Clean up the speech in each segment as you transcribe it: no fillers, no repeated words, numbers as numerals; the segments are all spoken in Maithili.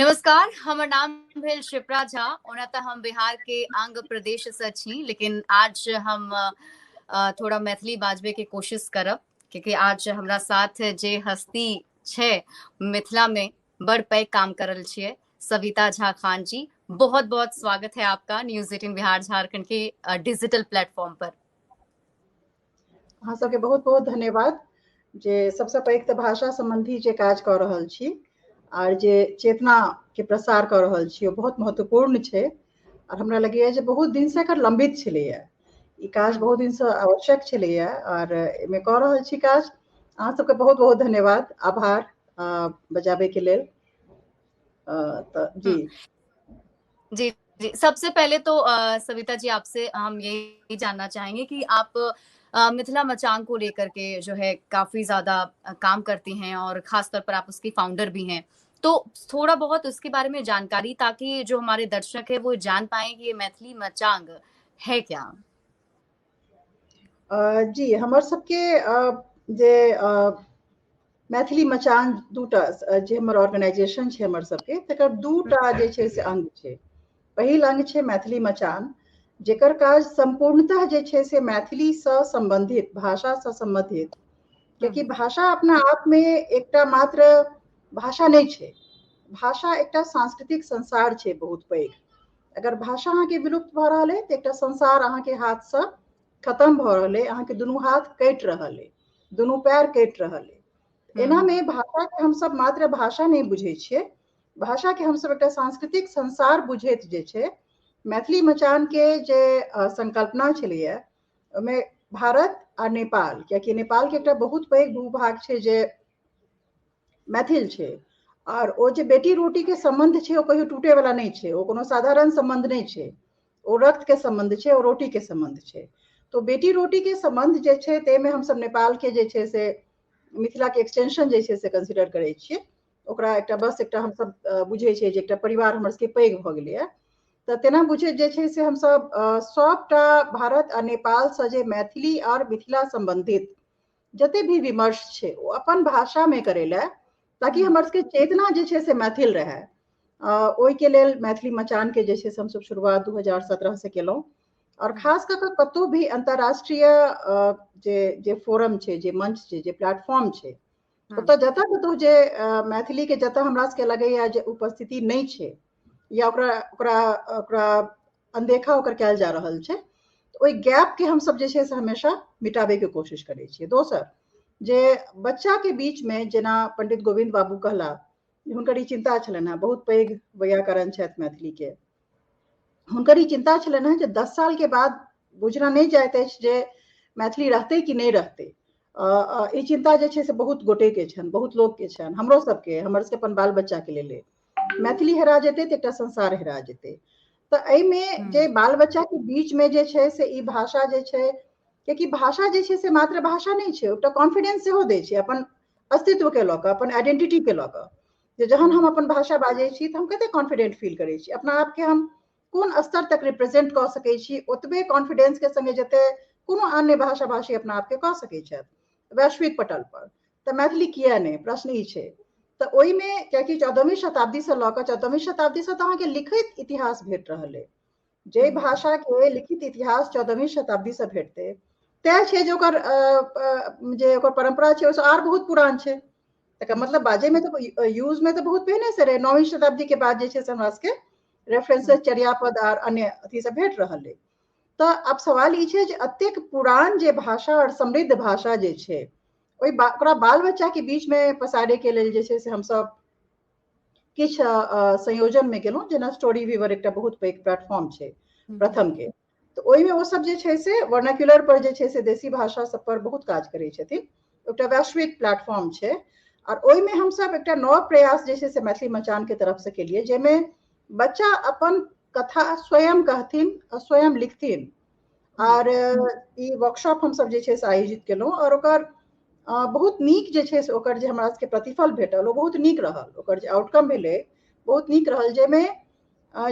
नमस्कार, हमर नाम भेल शिप्रा झा। ओना तऽ हम बिहार के अंग प्रदेश से छी, लेकिन आज हम थोड़ा मैथिली बाजबे के कोशिश करब, क्योंकि आज हमरा साथ जे हस्ती छै मिथिला में बड़ पैघ काम करल छियै, सविता झा खान जी। बहुत बहुत स्वागत है आपका न्यूज 18 बिहार झारखंड के डिजिटल प्लेटफॉर्म पर। अहाँ सबके बहुत बहुत धन्यवाद जे सबसँ पैघ तऽ भाषा सम्बन्धी जे काज कऽ रहल छी आर जे चेतना के प्रसार कऽ रहल छी ओ बहुत महत्वपूर्ण छै। आर हमरा लगैया जे बहुत दिनसँ एकर लम्बित छलैया ई काज, बहुत दिनसँ आवश्यक छलैया आर एहिमे कऽ रहल छी काज। अहाँ सबके बहुत बहुत धन्यवाद, आभार बजाबे के लेल। तऽ जी जी जी, सबसे पहले तो सविता जी आपसे हम यही जानना चाहेंगे कि आप मिथिला मचांग को लेकर के जो है काफी ज्यादा काम करती हैं और खास तौर पर आप उसकी फाउंडर भी हैं, तो थोड़ा बहुत उसके बारे में जानकारी ताकि जो हमारे दर्शक है वो जान पाए कि ये मैथिली मचांग है क्या। जी, हमर सबके जे मैथिली मचान दूटा जे हमर ऑर्गेनाइजेशन छै हमर सबके, तकर दूटा जे छै से अंग छै। पहिल अंग छै मैथिली मचान, जेकर काज सम्पूर्णतः जे छै से मैथिलीसँ सम्बन्धित, भाषासँ सम्बन्धित, कियाकि भाषा अपना आपमे एकटा मात्र भाषा नहि छै, भाषा एकटा सांस्कृतिक संसार छै बहुत पैघ। अगर भाषा अहाँके विलुप्त भऽ रहल अइ तऽ एकटा संसार अहाँके हाथसँ खतम भऽ रहल अइ, अहाँके दुनू हाथ कटि रहल अइ, दुनू पैर कटि रहल अइ। एनामे भाषाके हमसब मात्र भाषा नहि बुझै छियै, भाषाके हमसब एकटा सांस्कृतिक संसार बुझैत जे छै मैथिली मचान के जे संकल्पना छलैया ओहिमे भारत आ नेपाल, कियाकि नेपाल के एकटा बहुत पैघ भूभाग छै जे मैथिल छै और ओ जे बेटी रोटी के सम्बन्ध छै ओ कहियो टूटे वाला नहि छै, ओ कोनो साधारण सम्बन्ध नहि छै, ओ रक्त के सम्बन्ध छै, ओ रोटी के सम्बन्ध छै। तो बेटी रोटी के सम्बन्ध जे छै ताहिमे हमसब नेपाल के जे छै से मिथिला के एक्सटेंशन जे छै से कंसिडर करै छियै। ओकरा एकटा बस एकटा हमसब बुझै छियै जे एकटा परिवार हमर सबके पैघ भऽ गेलैया। तऽ तेना बुझैत जे छै से हमसब सबटा भारत आ नेपालसँ जे मैथिली और मिथिला सम्बन्धित जते भी विमर्श छै ओ अपन भाषामे करै लए, ताकि हमर सबके चेतना जे छै से मैथिल रहए, ओहिके लेल मैथिली मचान के जे छै से हमसब शुरुआत 2017 से केलहुँ। और खास कऽ कऽ कतहु भी अंतर्राष्ट्रीय जे जे फोरम छै, जे मंच छै, जे प्लेटफॉर्म छै, ओतऽ जतऽ कतहु जे मैथिली के जतऽ हमरा सबके लगैया जे उपस्थिति नहि छै या ओकरा ओकरा ओकरा अनदेखा ओकर कयल जा रहल छै, ओहि गैप के हमसब जे छै से हमेशा मिटाबे के कोशिश करै छियै। दोसर जे बच्चा के बीच में जेना पंडित गोविंद बाबू कहला, हुनकर ई चिंता छलनि हेँ, बहुत पैघ वैयाकरण छथि मैथिली के, हुनकर ई चिंता छलनि हेँ जे 10 साल के बाद बुझना नहि जाइत अछि जे मैथिली रहतै कि नहि रहतै। ई चिंता जे छै से बहुत गोटे के छनि, बहुत लोक के छनि, हमरो सबके, हमर सबके अपन बाल बच्चा के लेल मैथिली हेरा जेतै तऽ एकटा संसार हेरा जेतै। तऽ एहिमे जे बाल बच्चा के बीच में जे छै से ई भाषा जे छै, कियाकि भाषा जे छै से मात्र भाषा नहि छै, एकटा कॉन्फिडेंस सेहो दै छै अपन अस्तित्व के लऽ कऽ, अपन आइडेंटिटी के लऽ कऽ, जे जहन हम अपन भाषा बाजै छी तऽ हम कते कॉन्फिडेंट फील करै छी, अपना आपके हम कोन स्तर तक रिप्रेजेंट कऽ सकै छी, ओतबे कॉन्फिडेंस के संगे जते कोनो अन्य भाषा भाषी अपना आपके कऽ सकै छथि वैश्विक पटल पर, तऽ मैथिली किया नहि, प्रश्न ई छै। तऽ ओहिमे कियाकि 14वीं शताब्दी से लऽ कऽ 14वीं शताब्दी से तऽ अहाँके लिखित इतिहास भेट रहल अइ, जे भाषा के लिखित इतिहास 14वीं शताब्दी से भेटतै, तय छै जे ओकर जे ओकर परम्परा छै ओहिसँ आर बहुत पुरान छै। तकर मतलब बाजै में तऽ यूज में तऽ बहुत पहिने से रहै, 9वीं शताब्दी के बाद जे छै से हमरा सबके रेफरेंसेस चर्यापद आर अन्य अथी सब भेट रहल अइ। तऽ आब सवाल ई छै जे एतेक पुरान जे भाषा और समृद्ध भाषा जे छै ओहि ओकरा बाल बच्चा के बीच में पसारे के लेल जे छै से हमसब किछु संयोजन में गेलहुँ, जेना स्टोरी वीवर एकटा बहुत पैघ प्लेटफॉर्म छै प्रथम के, तऽ ओहिमे ओ सब जे छै से वर्नाक्युलर पर जे छै से देसी भाषा सब पर बहुत काज करै छथिन, एकटा वैश्विक प्लेटफॉर्म छै। और ओहिमे हमसब एकटा नव प्रयास जे छै से मैथिली मचान के तरफ से केलियै, जाहिमे बच्चा अपन कथा स्वयं कहथिन आ स्वयं लिखथिन। और ई वर्कशॉप हमसब जे छै से आयोजित केलहुँ और ओकर बहुत नीक जे छै से ओकर जे हमरा सबके प्रतिफल भेटल ओ बहुत नीक रहल, ओकर जे आउटकम भेलै बहुत नीक रहल, जाहिमे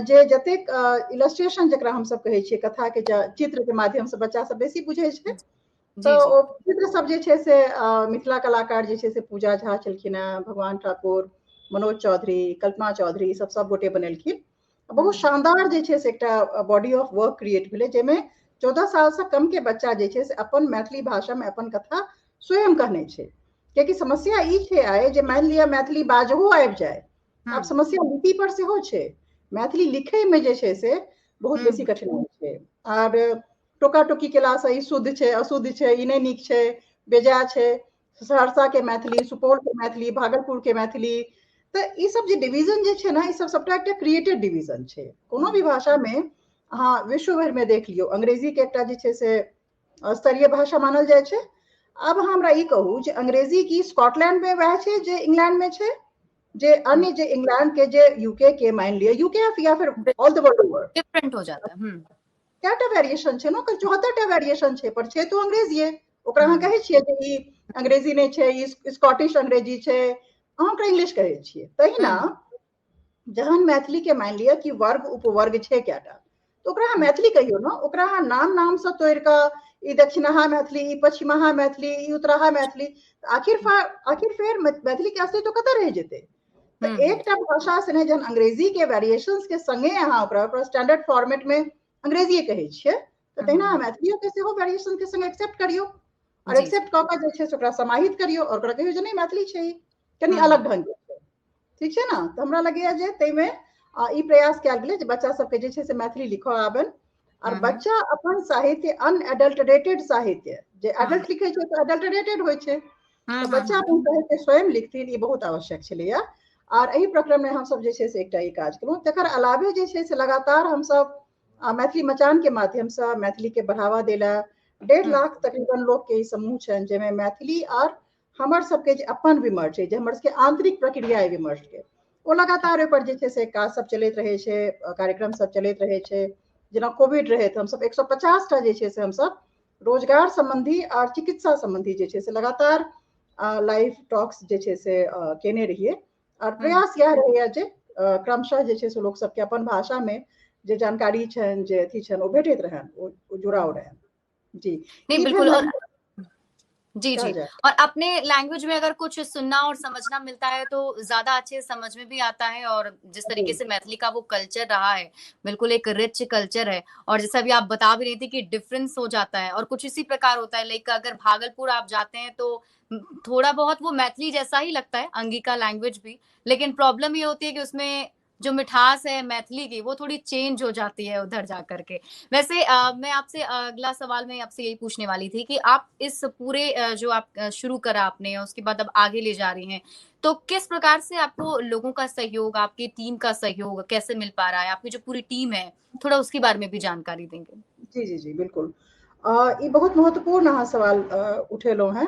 जे जतेक इलस्ट्रेशन जकरा हमसब कहै छियै, कथा के चित्र के माध्यम से बच्चा सब बेसी बुझै छै, तऽ ओ चित्र सब जे छै से मिथिला कलाकार जे छै से पूजा झा छलखिन हेँ, भगवान ठाकुर, मनोज चौधरी, कल्पना चौधरी, सब सब गोटे बनेलखिन। बहुत शानदार जे छै से एकटा बॉडी ऑफ वर्क क्रिएट भेलै, जाहिमे 14 सालसँ कम के बच्चा जे छै से अपन मैथिली भाषामे अपन कथा स्वयं कहने छै। कियाकि समस्या ई छै आइ जे मानि लिअ मैथिली बाजहो आबि जाय, आब समस्या लिपि पर सेहो छै। मैथिली लिखैमे जे छै से बहुत बेसी कठिनाइ छै, आर टोका टोकी केलासँ ई शुद्ध छै, अशुद्ध छै, ई नहि नीक छै, बेजा छै। सहरसा के मैथिली, सुपौल के मैथिली, भागलपुर के मैथिली, तऽ ई सब जे डिवीजन जे छै ने, ई सब सबटा एकटा क्रिएटेड डिवीजन छै। कोनो भी भाषामे अहाँ विश्व भरिमे देख लियौ, अंग्रेजी के एकटा जे छै से स्तरीय भाषा मानल जाइ छै। आब अहाँ हमरा ई कहू जे अंग्रेजी की स्कॉटलैंड में वएह छै जे इंग्लैंड में छै, जे अन्य जे इंग्लैंड के, जे यूके के मान लिअ, यूके या फिर all the world over different हो जाता है। कएटा वेरिएशन छै ने, ओकर 74टा वेरिएशन छै, पर छै तो अंग्रेजीए। ओकरा अहाँ कहै छियै जे ई अंग्रेजी नहि छै, ई स्कॉटिश अंग्रेजी छै, अहाँ ओकरा इंग्लिश कहै छियै। तहिना जहन मैथिली के मानि लिअ कि वर्ग उपवर्ग छै कएटा, तऽ ओकरा अहाँ मैथिली कहियौ ने, ओकरा अहाँ नाम नामसँ तोड़ि कऽ ई दक्षिणाहा मैथिली, ई पश्चिमाहा मैथिली, ई उत्तराहा मैथिली, आखिर आखिर फेर मैथिली के अस्तित्व कतऽ रहि जेतै? तऽ एकटा भाषा से जहन अंग्रेजी के वेरिएशंस के संगे अहाँ ओकरा स्टैंडर्ड फॉर्मेट में अंग्रेजीए कहै छियै, तऽ तहिना मैथिलियो के सेहो वेरिएशन के संगे एक्सेप्ट करियौ, और एक्सेप्ट कऽ कऽ जे छै से ओकरा समाहित करियौ और ओकरा कहियौ जे नहि, मैथिली छै, कनि अलग ढंग के छै, ठीक छै ने। तऽ हमरा लगैया जे ताहिमे ई प्रयास कयल गेलै जे बच्चा सबके जे छै से मैथिली लिखऽ आबनि, और बच्चा अपन साहित्य अनएडल्टरेटेड साहित्य, जे एडल्ट लिखै छै तऽ एडल्टरेटेड होइ छै, तऽ बच्चा अपन साहित्य स्वयं लिखथिन, ई बहुत आवश्यक छलैया। आर एहि प्रक्रममे हमसब जे छै से एकटा ई काज केलहुँ। तकर अलावे जे छै से लगातार हमसब मैथिली मचान के माध्यमसँ मैथिली के बढ़ावा देला 1.5 लाख तकरीबन लोक के ई समूह छनि, जाहिमे मैथिली आर हमर सबके जे अपन विमर्श है, जे हमर सबके आंतरिक प्रक्रिया है विमर्श के, ओ लगातार ओहिपर जे छै से काज सब चलैत रहै छै, कार्यक्रम सब चलैत रहै छै। जेना कोविड रहै तऽ हमसब 150टा जे छै से हमसब रोजगार सम्बन्धी आर चिकित्सा सम्बन्धी जे छै से लगातार लाइव टॉक्स जे छै से केने रहियै। आर प्रयास इएह रहैया जे क्रमशः जे छै से लोक सबके अपन भाषा में जे जानकारी छनि, जे अथी छनि, ओ भेटैत रहनि, ओ जुड़ाव रहनि। जी नहीं, बिल्कुल। और जी जी, और अपने लैंग्वेज में अगर कुछ सुनना और समझना मिलता है तो ज्यादा अच्छे समझ में भी आता है। और जिस तरीके से मैथिली का वो कल्चर रहा है, बिल्कुल एक रिच कल्चर है। और जैसा अभी आप बता भी रही थी कि डिफरेंस हो जाता है, और कुछ इसी प्रकार होता है, लाइक अगर भागलपुर आप जाते हैं तो थोड़ा बहुत वो मैथिली जैसा ही लगता है, अंगिका लैंग्वेज भी, लेकिन प्रॉब्लम ये होती है कि उसमें जो मिठास है मैथिली की वो थोड़ी चेंज हो जाती है उधर जा करके। वैसे मैं आपसे अगला सवाल मैं आपसे यही पूछने वाली थी कि आप इस पूरे जो आप शुरू करा आपने, उसके बाद अब आगे ले जा रही हैं, तो किस प्रकार से आपको लोगों का सहयोग, आपकी टीम का सहयोग कैसे मिल पा रहा है? आपकी जो पूरी टीम है, थोड़ा उसके बारे में भी जानकारी देंगे। जी जी जी बिल्कुल। ये बहुत महत्वपूर्ण अहाँ सवाल उठेलहुँ हैं।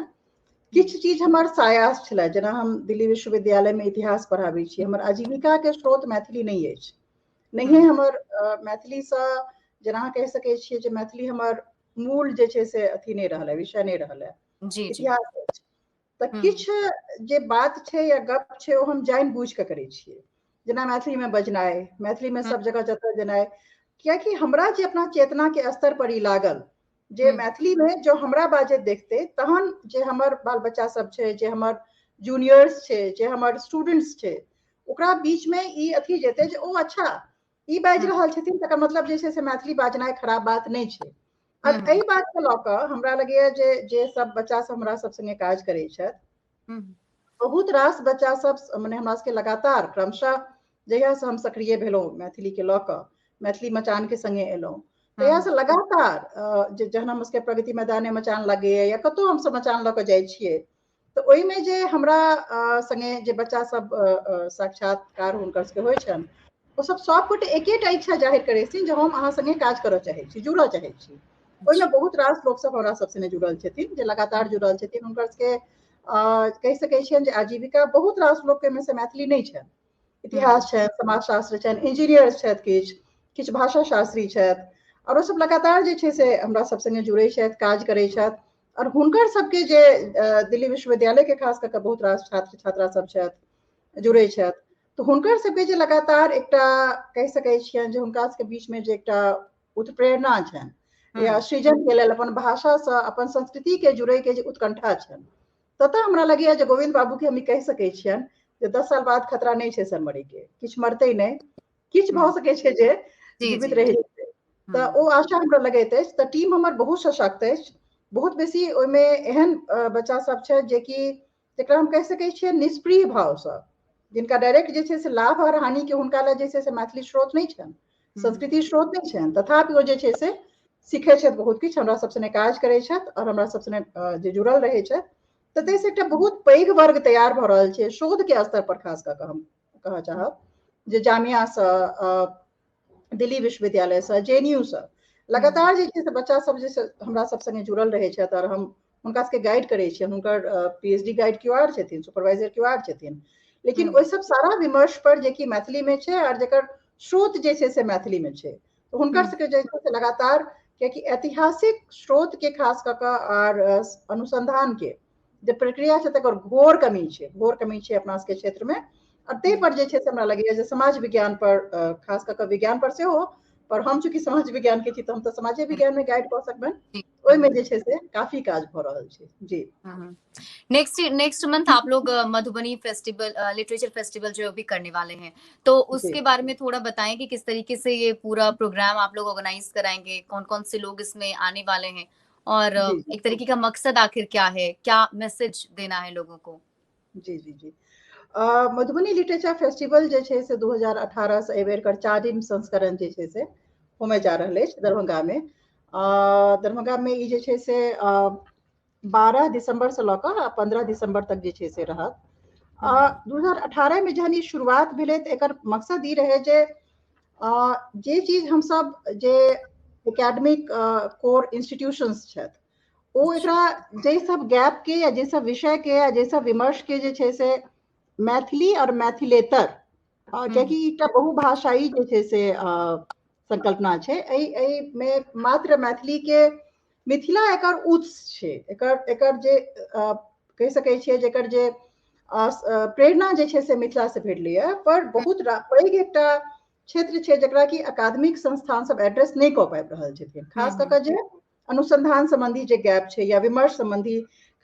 किछु चीज हमर सायास छलै, जेना हम दिल्ली विश्वविद्यालय में इतिहास पढ़ाबै छी, हमर आजीविका के स्रोत मैथिली नहि अछि, नहिए हमर मैथिलीसँ जेना अहाँ कहि सकै छियै जे मैथिली हमर मूल जे छै से अथी नहि रहल है, विषय नहि रहल है, इतिहास अछि। तऽ किछु जे बात छै या गप छै ओ हम जानि बुझि कऽ करै छियै, जेना मैथिलीमे बजनाइ, मैथिलीमे सब जगह जतऽ जेनाइ, कियाकि हमरा जे अपना चेतना के स्तर पर ई लागल जे मैथिली में जो हमरा बाजैत देखते तहन जे हमर बाल बच्चा सब छै, जे हमर जूनियर्स छै, जे हमर स्टूडेंट्स छै, ओकरा बीच में ई अथी जेतै जे ओ अच्छा ई बाजि रहल छथिन, तकर मतलब जे छै से मैथिली बाजनाइ खराब बात नहि छै। आर एहि बात के लऽ कऽ हमरा लगैया जे जे सब बच्चा सब हमरा सब संगे काज करै छथि, बहुत रास बच्चा सब मने हमरा सबके लगातार क्रमशः जहिया से हम सक्रिय भेलहुँ मैथिली के लऽ कऽ, मैथिली मचान के संगे एलहुँ, तहिया से लगातार जहन हम सबके प्रगति मैदान में मचान लगैया या कतहु हमसब मचान लऽ कऽ जाइ छियै, तऽ ओहिमे जे हमरा संगे जे बच्चा सब साक्षात्कार हुनकर सबके होइ छनि, ओ सब सबगोटे एकेटा इच्छा जाहिर करै छथिन जे हम अहाँ संगे काज करऽ चाहै छी, जुड़ऽ चाहै छी। ओहिमे बहुत रास लोक सब हमरा सब संगे जुड़ल छथिन, जे लगातार जुड़ल छथिन। हुनकर सबके कहि सकै छियनि जे आजीविका बहुत रास लोकके ओहिमे से मैथिली नहि छनि, इतिहास छनि, समाजशास्त्र छनि, इंजीनियर्स छथि, किछु किछु भाषा शास्त्री छथि, और ओ सब लगातार जे छै से हमरा सब संगे जुड़ै छथि, काज करै छथि। और हुनकर सबके जे दिल्ली विश्वविद्यालय के खास कऽ कऽ बहुत रास छात्र छात्रा सब छथि, जुड़ै छथि, तऽ हुनकर सबके जे लगातार एकटा कहि सकै छियनि जे हुनका सबके बीच में जे एकटा उत्प्रेरणा छनि या सृजन के लेल अपन भाषा सँ अपन संस्कृति के जुड़े के जे उत्कंठा छनि, ततऽ हमरा लगैया जे गोविंद बाबू के हम ई कहि सकै छियनि जे 10 साल बाद खतरा नहि छै सर मरैके, किछु मरतै नहि, किछु भऽ सकै छै जे जीवित रहि जेतै। तऽ ओ आशा हमरा लगैत अछि। तऽ टीम हमर बहुत सशक्त अछि, बहुत बेसी ओहिमे एहन बच्चा सब छै जेकि जकरा हम कहि सकै छियै निष्प्रिय भावसँ, जिनका डायरेक्ट जे छै से लाभ आओर हानिके हुनका लए जे छै से मैथिली स्रोत नहि छनि, संस्कृति स्रोत नहि छनि, तथापि ओ जे छै से सीखै छथि बहुत किछु, हमरा सब सने काज करै छथि आओर हमरा सब सने जे जुड़ल रहै छथि। तऽ ताहिसँ एकटा बहुत पैघ वर्ग तैयार भऽ रहल छै शोधके स्तर पर, खास कऽ कऽ हम कहऽ चाहब जे जामियासँ, दिल्ली विश्वविद्यालयसँ, JNU सँ लगातार जे छै से बच्चा सब जे हमरा सब संगे जुड़ल रहै छथि आओर हम हुनका सबके गाइड करै छियनि। हुनकर PhD guide क्यू आर छथिन, सुपरवाइजर क्यू आर छथिन, लेकिन ओहि सब सारा विमर्श पर जेकि मैथिलीमे छै आओर जकर स्रोत जे छै से मैथिलीमे छै, तऽ हुनकर सबके जे छै से लगातार, कियाकि ऐतिहासिक स्रोत के खास कऽ कऽ आर अनुसंधान के जे प्रक्रिया छै तकर घोर कमी छै, घोर कमी छै अपना सबके क्षेत्रमे। आओर ताहि पर जे छै से हमरा लगैया जे समाज विज्ञान पर, खास कऽ कऽ विज्ञान पर सेहो, पर हम चूँकि समाज विज्ञान के छी तऽ हम तऽ समाजे विज्ञान में गाइड कऽ सकबनि, ओहिमे जे छै से काफी काज भऽ रहल छै। जी। नेक्स्ट नेक्स्ट मंथ आप लोग मधुबनी फेस्टिवल, लिटरेचर फेस्टिवल जो भी करने वाले हैं, तो उसके बारे में थोड़ा बताएं कि किस तरीके से ये पूरा प्रोग्राम आप लोग ऑर्गेनाइज कराएंगे, कौन कौन से लोग इसमें आने वाले हैं और एक तरीके का मकसद आखिर क्या है, क्या मैसेज देना है लोगों को? जी जी जी। मधुबनी लिटरेचर फेस्टिवल जे छै से 2018 से एहि बेर एकर चारिम संस्करण जे छै से होमय जा रहल अछि दरभंगामे। दरभंगामे ई जे छै से 12 दिसंबर से लऽ कऽ 15 दिसंबर तक जे छै से रहत। 2018 मे जहन ई शुरुआत भेलै तऽ एकर मकसद ई रहै जे जे चीज हमसब जे एकेडमिक कोर इंस्टीट्यूशंस छथि ओ एकरा जाहि सब गैप के या जाहि सब विषय के या जाहि सब विमर्श के जे छै से मैथिली और मैथिलेतर, कियाकि एकटा बहुभाषाई जे छै से संकल्पना छै, एहि एहिमे मात्र मैथिली के, मिथिला एकर उत्स छै, एकर एकर जे कहि सकै छियै जे एकर जे प्रेरणा जे छै से मिथिला से भेटलैए, पर बहुत पैघ एकटा क्षेत्र छै जकरा कि अकादमिक संस्थान सब एड्रेस नहि कऽ पाबि रहल छथिन, खास कऽ कऽ जे अनुसंधान संबंधी जे गैप छै या विमर्श संबंधी,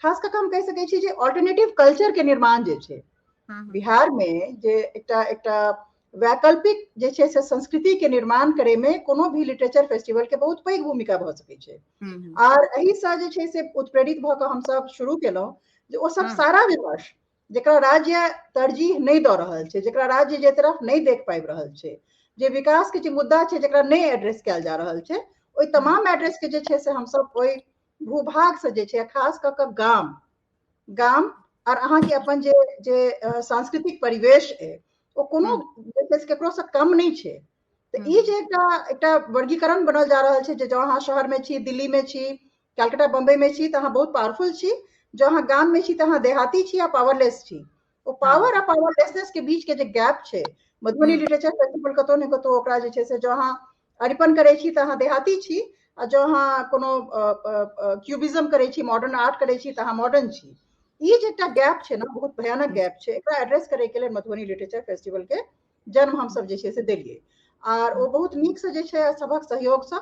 खास कऽ कऽ हम कहि सकै छी जे ऑल्टरनेटिव कल्चर के निर्माण जे छै बिहार मे, जे एकटा एकटा वैकल्पिक जे छै से संस्कृति के निर्माण करे में कोनो भी लिटरेचर फेस्टिवल के बहुत पैघ भूमिका भऽ सकै छै। आर एहिसँ जे छै से उत्प्रेरित भऽ कऽ हमसब शुरू केलहुँ जे ओ सब सारा विमर्श जकरा राज्य तरजीह नहि दऽ रहल छै, जकरा राज्य जे तरफ नहि देख पाबि रहल छै, जे विकास के जे मुद्दा छै जकरा नहि एड्रेस कयल जा रहल छै, ओहि तमाम एड्रेस के जे छै से हमसब ओहि भूभाग से जे छै खास कऽ कऽ गाम गाम आर अहाँके अपन जे जे सांस्कृतिक परिवेश अइ ओ कोनो जे छै से ककरोसँ कम नहि छै। तऽ ई जे एकटा एकटा वर्गीकरण बनल जा रहल छै जे जँ अहाँ शहरमे छी, दिल्लीमे छी, कलकत्ता बम्बईमे छी तऽ अहाँ बहुत पावरफुल छी, जँ अहाँ गाममे छी तऽ अहाँ देहाती छी आ पावरलेस छी। ओ पावर आ पावरलेसनेस के बीच के जे गैप छै, मधुबनी लिटरेचर फेस्टिवल कतौ ने कतौ ओकरा जे छै से जँ अहाँ अरिपन करै छी तऽ अहाँ देहाती छी, आ जँ अहाँ कोनो क्यूबिज्म करै छी, मॉडर्न आर्ट करै छी तऽ अहाँ मॉडर्न छी। ई जे एकटा गैप छै ने, बहुत भयानक गैप छै, एकरा एड्रेस करैके लेल मधुबनी लिटरेचर फेस्टिवल के जन्म हमसब जे छै से देलियै आर ओ बहुत नीकसँ जे छै सभक सहयोगसँ,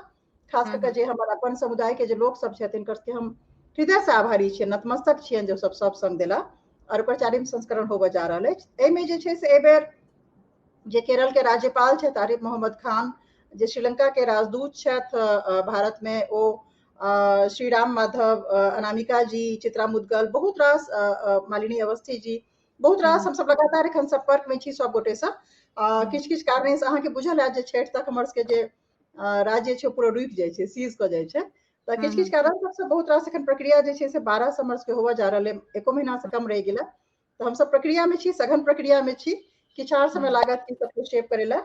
खास कऽ कऽ जे हमर अपन समुदाय के जे लोक सब छथि तिनकर सबके हम हृदयसँ आभारी छियनि, नतमस्तक छियनि जे ओ सब सब संग देला और ओकर चारिम संस्करण होबय जा रहल अछि। एहिमे जे छै से एहिबेर जे केरल के राज्यपाल छथि आरिफ मोहम्मद खान, जे श्रीलंका के राजदूत छथि भारत में ओ श्री राम माधव, अनामिका जी, चित्रा मुदगल, बहुत रास, मालिनी अवस्थी जी, बहुत रास हमसब लगातार एखन सम्पर्क में छी सब गोटे सँ। किछु किछु कारण से अहाँके बुझल हैत जे छठि तक हमर सबके जे राज्य छै ओ पूरा रुकि जाइ छै, सीज कऽ जाइ छै, तऽ किछु किछु कारण सबसँ बहुत रास एखन प्रक्रिया जे छै से 12 से हमर सबके होबऽ जा रहल है, एको महीना से कम रहि गेलै, तऽ हमसब प्रक्रिया में छी, सघन प्रक्रिया में छी, किछु आर समय लागत ई सबके शेप करै लए,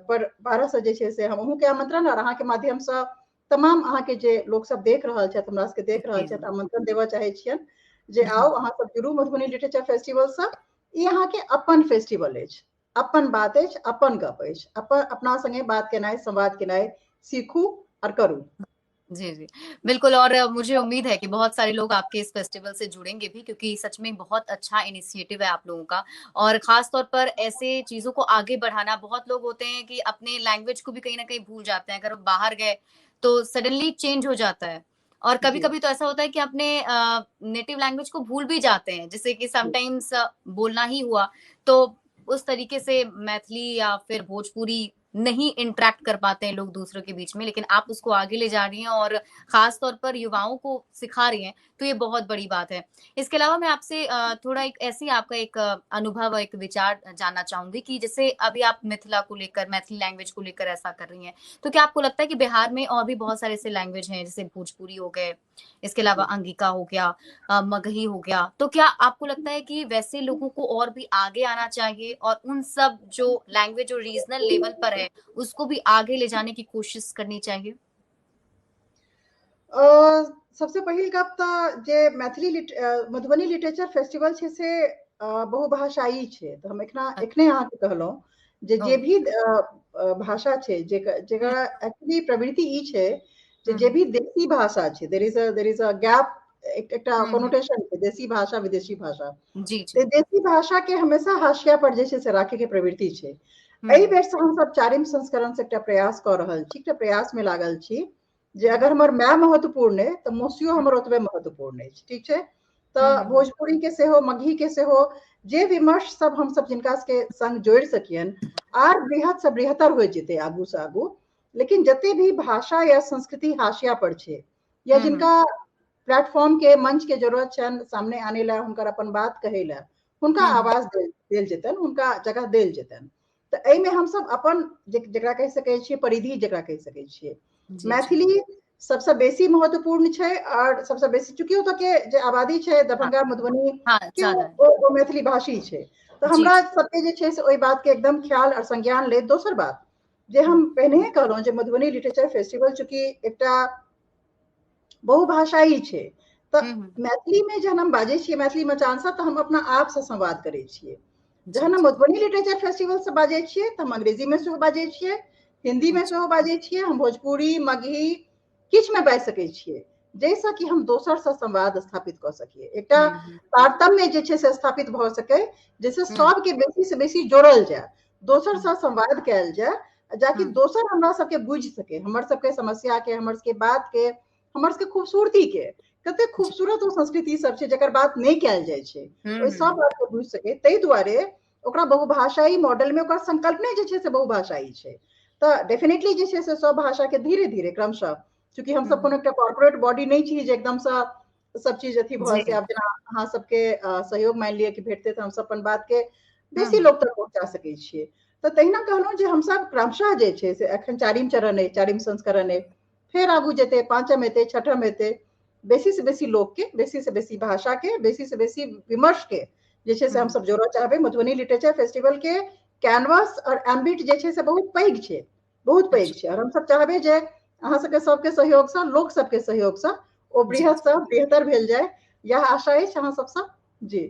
पर 12 से जे छै से हम अहूँके आमंत्रण और अहाँके माध्यमसँ तमाम अहाँके जे लोक सब देख रहल छथि, हमरा सबके देख रहल छथि, आमंत्रण देबऽ चाहै छियनि जे आउ अहाँ सब जुड़ू मधुबनी लिटरेचर फेस्टिवल सँ। ई अहाँके अपन फेस्टिवल अछि, अपन बात अछि, अपन गप अछि, अपन अपना संगे बात केनाइ, संवाद केनाइ सीखू और करू। जी जी बिल्कुल, और मुझे उम्मीद है कि बहुत सारे लोग आपके इस फेस्टिवल से जुड़ेंगे भी, क्योंकि सच में बहुत अच्छा इनिशिएटिव है आप लोगों का और खास तौर पर ऐसे चीजों को आगे बढ़ाना। बहुत लोग होते हैं कि अपने लैंग्वेज को भी कहीं ना कहीं भूल जाते हैं, अगर वो बाहर गए तो सडनली चेंज हो जाता है और कभी कभी तो ऐसा होता है कि अपने नेटिव लैंग्वेज को भूल भी जाते हैं, जैसे कि समटाइम्स बोलना ही हुआ तो उस तरीके से मैथिली या फिर भोजपुरी नहीं इंटरेक्ट कर पाते हैं लोग दूसरों के बीच में, लेकिन आप उसको आगे ले जा रही हैं और खास तौर पर युवाओं को सिखा रही हैं, तो ये बहुत बड़ी बात है। इसके अलावा मैं आपसे थोड़ा एक ऐसी आपका एक अनुभव, एक विचार जानना चाहूंगी कि जैसे अभी आप मिथिला को लेकर, मैथिली लैंग्वेज को लेकर ऐसा कर रही हैं, तो क्या आपको लगता है कि बिहार में और भी बहुत सारे ऐसे लैंग्वेज हैं, जैसे भोजपुरी हो गए, इसके अलावा अंगिका हो गया, मगही हो गया, तो क्या आपको लगता है कि वैसे लोगों को और भी आगे आना चाहिए और उन सब जो लैंग्वेज जो रीजनल लेवल पर है उसको भी आगे ले जाने की कोशिश करनी चाहिए? सबसे पहिल गप त जे मैथिली मधुबनी लिटरेचर फेस्टिवल छै से बहुभाषाई छै, तऽ हम एखने अहाँके कहलहुँ जे भी भाषा छै, जेकरा एक्चुअली प्रवृत्ति ई छै जे भी देशी भाषा छै, there is a gap, एकटा कोनोटेशन छै देशी भाषा विदेशी भाषा। जी, जी। देशी भाषा के हमेशा हाशिया पर जे छै से राखे के प्रवृत्ति छै। एहि बेर से हमसब चारिम संस्करण से एकटा प्रयास कऽ रहल छी, एकटा प्रयास में लागल छी जे अगर हमर my महत्वपूर्ण अइ तऽ मौसियो हमर ओतबे महत्वपूर्ण अछि, ठीक छै। तऽ भोजपुरी के सेहो, मगही के सेहो जे विमर्श सब हमसब जिनका सबके संग जोड़ि सकियन आर बृहत से बृहतर हो जेतै आगू से आगू। लेकिन जते भी भाषा या संस्कृति हाशिया पर छै या जिनका प्लेटफॉर्म के मंच के जरूरत छनि सामने आने ला, हुनकर अपन बात कहै ला, हुनका आवाज देल जेतनि, हुनका जगह देल जेतनि। तऽ एहिमे हमसब अपन जकरा कहि सकै छियै परिधि, जकरा कहि सकै छियै मैथिली सबसँ बेसी महत्वपूर्ण छै। और सबसँ बेसी चूँकि ओतऽ के जे आबादी छै दरभंगा मधुबनी के ओ मैथिली भाषी छै, तऽ हमरा सबके जे छै से ओहि बात के एकदम ख्याल और संज्ञान लैत। दोसर बात जे हम पहिने कहलहुँ जे मधुबनी लिटरेचर फेस्टिवल चूँकि एकटा बहुभाषाई छै, तऽ मैथिली में जहन हम बाजै छियै मैथिली मचानसँ, तऽ हम अपना आपसँ संवाद करै छियै। जहन हम मधुबनी लिटरेचर फेस्टिवल से बाजै छियै तऽ हम अंग्रेजी में सेहो बाजै छियै, हिंदी में सेहो बाजै छियै, हम भोजपुरी मगही किछु में बाजि सकै छियै, जाहिसँ कि हम दोसरसँ संवाद स्थापित कऽ सकियै, एकटा तारतम्य जे छै से स्थापित भऽ सकै, जाहिसँ सबके बेसी से बेसी जोड़ल जाय, दोसरसँ संवाद कयल जाय, जाकि दोसर हमरा सबके बुझि सकै, हमर सबके समस्या के, हमर सबके बात के, हमर सबके खूबसूरती के, कते खूबसूरत ओ संस्कृति सब छै जकर बात नहि कयल जाइ छै, ओहि सब बात के बुझि सकै। ताहि दुआरे ओकरा बहुभाषाई मॉडल में ओकर संकल्पने जे छै से बहुभाषाई छै। तऽ डेफिनेटली जे छै से सब भाषा के धीरे धीरे क्रमशः, चूँकि हमसब कोनो एकटा कॉर्पोरेट बॉडी नहि छी जे एकदमसँ सब चीज अथी भऽ जेतै। आब जेना अहाँ सबके सहयोग मानि लिअ कि भेटतै तऽ हमसब अपन बात के बेसी लोक तक पहुँचा सकै छियै। तऽ तहिना कहलहुँ जे हमसब क्रमशः जे छै से एखन चारिम चरण अइ, चारिम संस्करण अइ, फेर आगू जेतै, पाँचम एतै, छठम एतै, बेसी से बेसी लोक के, बेसी से बेसी भाषा के, बेसी से बेसी विमर्श के जे छै से हमसब जोड़ऽ चाहबै। मधुबनी लिटरेचर फेस्टिवल के कैनवास और एम्बिट जे छै से बहुत पैघ छै, बहुत पैघ छै। और हमसब चाहबै जे अहाँ सबके सबके सहयोगसँ, लोक सबके सहयोगसँ ओ बृहत से बृहतर भेल जाय, यह आशा अछि अहाँ सबसँ। जी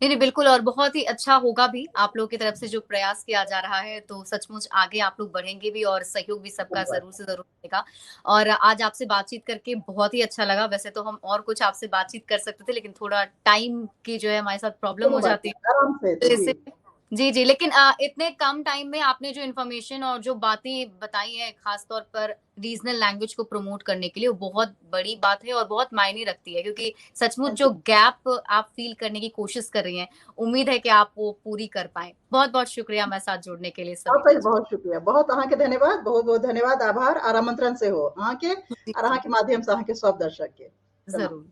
नहीं नहीं, बिल्कुल, और बहुत ही अच्छा होगा भी आप लोगों की तरफ से जो प्रयास किया जा रहा है, तो सचमुच आगे आप लोग बढ़ेंगे भी और सहयोग भी सबका जरूर से जरूर मिलेगा। और आज आपसे बातचीत करके बहुत ही अच्छा लगा। वैसे तो हम और कुछ आपसे बातचीत कर सकते थे, लेकिन थोड़ा टाइम की जो है हमारे साथ प्रॉब्लम हो जाती है, तो जी जी। लेकिन इतने कम टाइम में आपने जो इन्फॉर्मेशन और जो बातें बताई है, खास तौर पर रीजनल लैंग्वेज को प्रमोट करने के लिए, वो बहुत बड़ी बात है और बहुत मायने रखती है, क्योंकि सचमुच जो गैप आप फील करने की कोशिश कर रही हैं, उम्मीद है कि आप वो पूरी कर पाए। बहुत बहुत शुक्रिया हमारे साथ जुड़ने के लिए। सब बहुत शुक्रिया, बहुत अहाँ के धन्यवाद, बहुत बहुत धन्यवाद, आभार और आमंत्रण से हो अहाँ के और अहाँ के माध्यम से अहाँ के सब दर्शक के। जरूर।